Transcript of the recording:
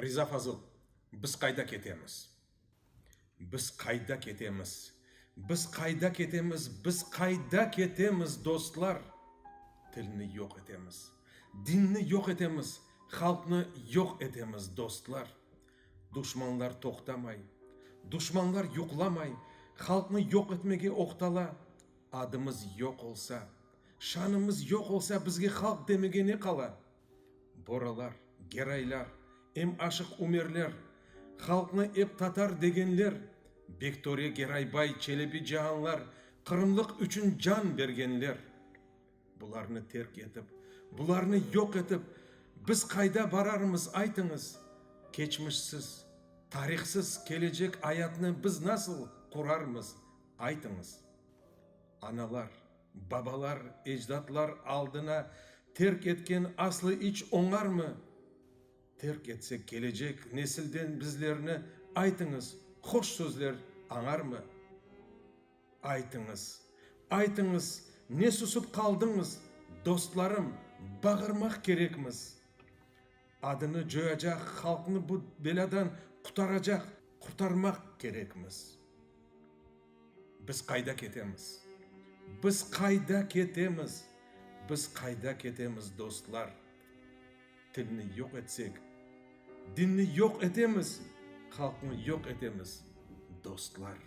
Riza Fazıl, Biz qayda ketemiz? Biz qayda ketemiz? Biz qayda ketemiz? Biz qayda ketemiz, dostlar? Tilni yoq etemiz, dinni yoq etemiz, halqnı yoq etemiz, dostlar. Duşmanlar toqtamay, duşmanlar yuqlamay, halqnı yoq etmege oqtala. Adımız yoq olsa, şanımız yoq olsa, bizge halq demege ne qala? Boralar, Geraylar, em Aşıq Umerler, halqnı ep tatar degenler, Bektore Geraybay, Çelebi Cianlar, qırımlıq içün can bergenler. Bularnı terk etip, bularnı yoq etip, biz qayda bararmız, aytıñız? Keçmişsiz, tarihsız kelecek ayatnı biz nasıl qurarmız, aytıñız? Analar, babalar, ecdatlar aldına terk etken aslı iç oñarmı? Terk etsek kelecek nesilden bizlerni, aytıñız, hoş sözler añarmı? Aytıñız, aytıñız, ne susıp qaldıñız, dostlarım, bağırmaq kerekmiz. Adını coyacaq halqnı bu belâdan qutaracaq, qurtarmaq kerekmiz. Biz qayda ketemiz? Biz qayda ketemiz? Biz qayda ketemiz, dostlar? Tilni yoq etsek, dinni yoq etemiz, halqnı yoq etemiz, dostlar.